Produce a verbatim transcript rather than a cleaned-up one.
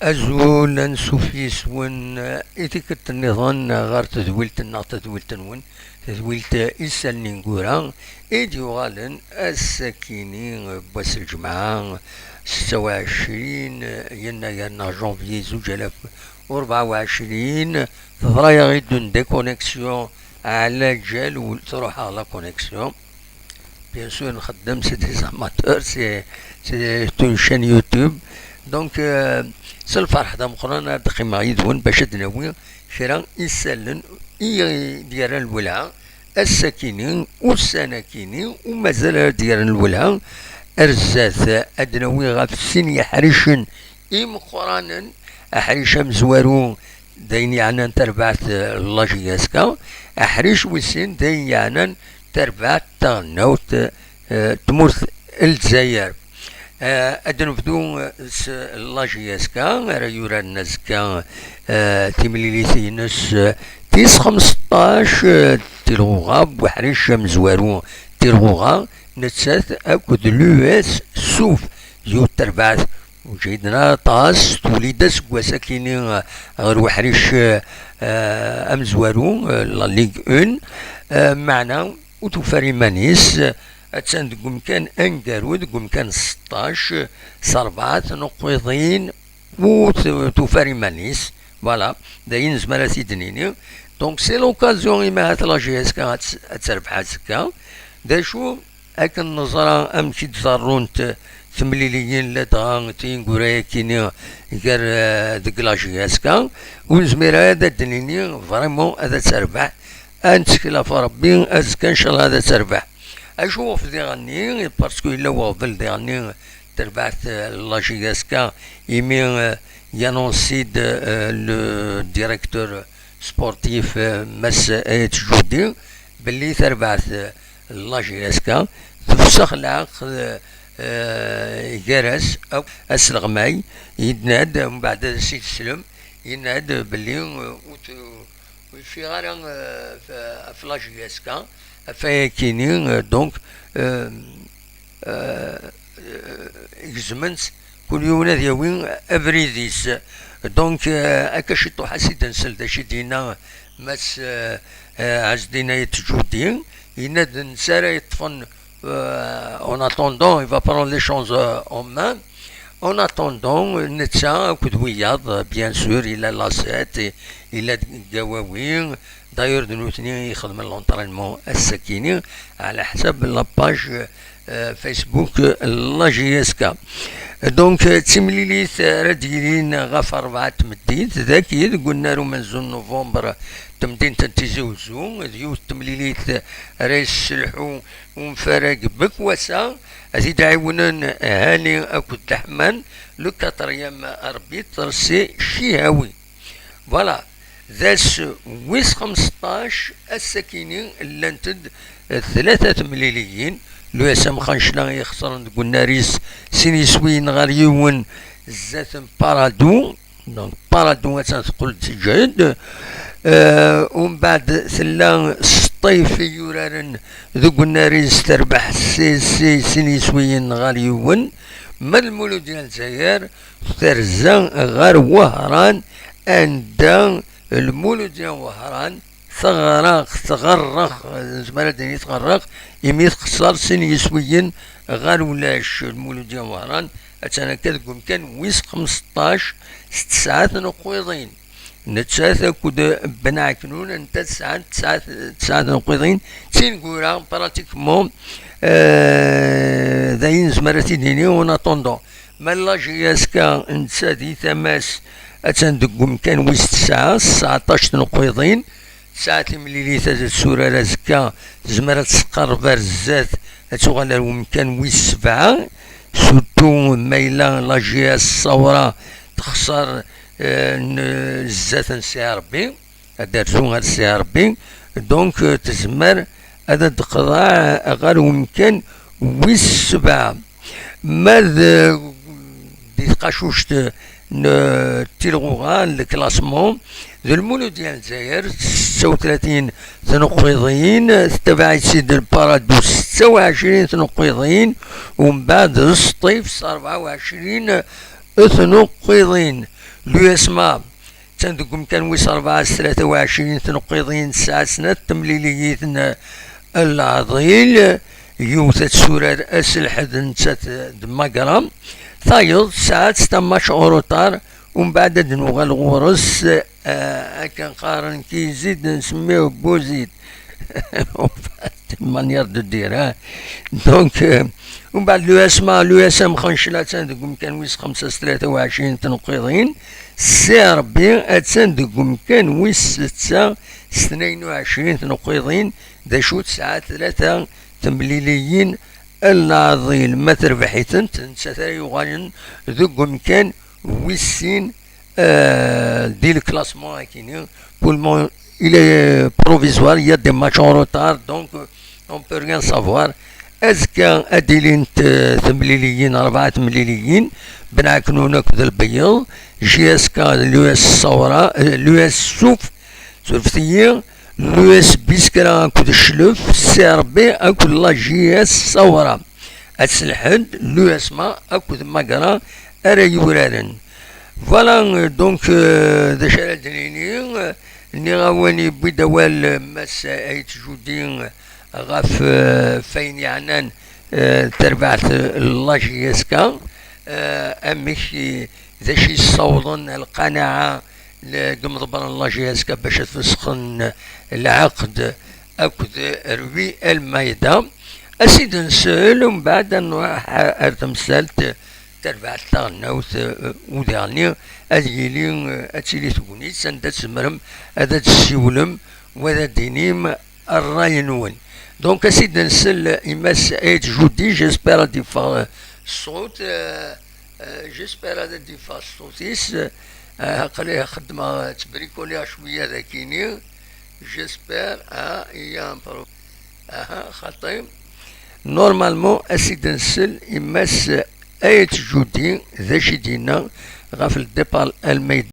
Azul, ansuf yis-wen i tikkelt nniḍen ɣer tedwilt-nneɣ, tadwilt-nwen, tadwilt Isallen Ineggura, i d-yuɣalen ass-akini n wass n lǧemɛa, setta u ɛecrin yennayer neɣ janvier zuǧ alaf u rebɛa u ɛecrin. Teḍra-yaɣ-id une déconnexion ɛla lǧal, u truḥ-aɣ la connexion. Bien sûr, nxeddem, c'est des amateurs, c'est, c'est une chaîne YouTube. Donc, euh, s lferḥ d ameqqran ara d-qqimeɣ yid-wen bac ad d-nawi kra isallen i d-yerran lwelha ass-akini, ussan-akini, u mazal ara d-yerran lwelha ar zdat. Ad d-nawi ɣef sin yeḥricen imeqqranen, aḥric amezwaru d ayen yeɛnan tarbaɛt, eh, la J S K, aḥric wis sin d ayen yeɛnan tarbaɛt taɣelnawt, eh, tmurt n Lezzayer. Eh, ad nebdu, eh, s la J S K, ara yuraren azekka, eh, timlilit-ines, eh, tis xmesṭac, eh, tilɣuɣa, n uḥric amezwaru tilɣuɣa, nettat akked l'U S Souf, yiwet terbaɛt ur ǧhiden ara aṭas, twelli-d aseggas akini, eh, ɣer uḥric, eh, amezwaru, eh, la Ligue un, eh, meɛna ur tufar iman-is, eh, attan deg umkan aneggaru, deg umkan seṭṭac, s rebɛa tnuqqiḍin ur t-, tufar iman-is. Voilà, d ayen nezmer ad t-id-nini. Donc, c'est l'occasion, imi ahat la J S K ad tt-, ad terbeḥ azekka. D acu, akken neẓra amek i d-ḍerrunt temliliyin ladɣa tineggura-yakini gar, eh, deg la J S K, ur nezmir ara ad d-nini vraiment ad terbeḥ. Ad nettkel ɣef Rebbi, azekka, ncallah, ad terbeḥ. Acu ɣef diɣenni? Parce que yella weɣbel diɣenni terbaɛt, eh, la J S K, imi, eh, yanonsi-d, eh, le directeur sportif, eh, Mass Ayat Judi, belli tarbaɛt, eh, la J S K tefsex leɛqed, eh, gar-as akk asleɣmay, yenna-d, mbeɛd ad as-id-teslem, yenna-d belli, eh, ur t-, ur yeffiɣ ara, eh, f-, ɣef la J S K, ɣef wayakini, eh, donc, eh, eh, eh, gezmen-tt, kul yiwen ad yawi abrid-is. Donc, eh, akka ciṭuḥ ad s-id-nsel d acu i d-yenna Mass, eh, eh, Ɛezdin Ayt Ǧudi, yenna-d netta ara yeṭṭfen, euh, en attendant, il va prendre les choses, euh, en main. En attendant, netta akked wiyaḍ, bien sûr, yella Laset, yella Gawawi, d'ailleurs d nutni i ixedmen l'entraînement ass-akini, ɛla ḥsab la page, euh, Facebook, euh, la J S K. Donc, euh, d timlilit ara d-yilin ɣef rebɛa n tmeddit, dagi deg unnar umenzu n November, temdint n Tizi Uzzu, d yiwet n temlilit ara yesselḥu umfarag Bekwasa, ad t-id-ɛiwnen Hani akked Leḥman, le quatrième arbitre, c'est Chihawi. Voilà, d ass wis xmesṭac, ass-akini llant-d tlata temliliyin, l'U S M Xancla ixesren deg unnar-is sin yiswiyen ɣer yiwen zdat n Paradou, donc Paradou attan teqqel-d teǧhed. Euh, umbeɛd tella Sṭif i yuraren deg unnar-is terbeḥ C S C sin yiswiyen ɣer yiwen, ma d Lmuludya n Lezzayer terza ɣer Wehran, anda Lmuludya n Wehran teɣreq, tɣerreq, nezmer ad d-nini tɣerreq, imi texser sin yiswiyen ɣer ulac. Lmuludya n Wehran attan akka deg umkan wis xmesṭac, s tesɛa tnuqqiḍin. Nettat akked Ben Ɛeknun, anta tesɛa, tesɛa, tesɛa tnuqqiḍin, d tineggura, pratiquement, euh, d ayen nezmer ad t-id-nini, en attendant. Ma la J S K netta di tama-s attan deg umkan wis tesɛa, s tseɛṭac tnuqqiḍin, tesɛa timlilit ad turar azekka, tezmer ad tqerreb ar zdat, ad tuɣal ar umkan wis sebɛa, surtout ma yella la J S Ṣawra texṣer, eh, n-, zdat n Si Ṛebbi, ad d-terzu ar Si Ṛebbi, donc, eh, tezmer ad d-teqḍeɛ ɣer umkan wis sebɛa. Ma d, di tqacuct n tilɣuɣa n leklasmon, d Lmuludya n Lezzayer, setta u tlatin tnuqqiḍin, tettabaɛ-itt-id Lparadu, setta u ɛecrin tnuqqiḍin, umbeɛd Sṭif s rebɛa u ɛecrin, eh, tnuqqiḍin. L'U S M A attan deg umkan wis rebɛa s tlata u ɛecrin tneqqiḍin, tesɛa snat temliliyin n leɛḍil, yiwet ad turar ass n lḥedd, nettat d Magra. Tayeḍ tesɛa-tt, ta match en retard, umbeɛd ad nuɣal ɣur-s, eh, akken qqaren kizid nsemmiw Buzid. Une manière de dire, hein. Donc, euh, umbeɛd l'U S M A, l'U S M Xencel attan deg umkan wis xemsa s tlata u ɛecrin tneqqiḍin, C R B attan deg umkan wis setta s tnayen u ɛecrin tneqqiḍin, d acu tesɛa tlata temliliyin n leɛḍil, ma terbeḥ-itent, nettat ara yuɣalen deg umkan wis sin, euh, di le classement akini. Pour le moment, il est provisoire, il y a des matchs en retard, donc, euh, on peut rien savoir. Azekka ad d-ilint, euh, temliliyin, rebɛa temliliyin, Ben Ɛeknun akked Lbeyyeḍ, J S K d l'U S Sawra, euh, l'U S Suf, surfet-iyi, l'U S Biskra akked Cclef, C R B akked la J S Sawra. Ass n lḥedd, l'U S M A akked Magra ara yuraren. Voilà, euh, donc, euh, d acu ara d-nini, euh, nniɣ-awen yewwi-d awal, euh, Mass Ayt Judi, euh, ɣef, euh, fayen yeɛnan, euh, tarbaɛt, euh, la J S K, euh, amek i, d acu yessawḍen lqanaɛa n yimḍebbren n la J S K bac ad fesxen lɛeqd akked Rui Almeida. Ad s-id-nsel, umbeɛd ad nruḥ ar temsalt tarbaɛt taɣelnawt, eh, udiɣ-nni ad yili, eh, ad tili tegnit anda tzemrem ad d-tessiwlem, wa ad d-tinim ṛṛay-nwen. Donc, ad s-id-nsel i Mass Ayt Judi, j'espère ad d-iffeɣ, eh, ṣṣut, eh, eh, j'espère ad d-iffeɣ ṣṣut-is, eh, aql-i xeddmeɣ, ttbrikuliɣ cwiya dagini, j'espère, ah, il y a un problème. Aha, xaṭi. Normalement, ad s-id-nsel i Mass Ayt Judi, d acu i d-yenna ɣef le départ Almeida.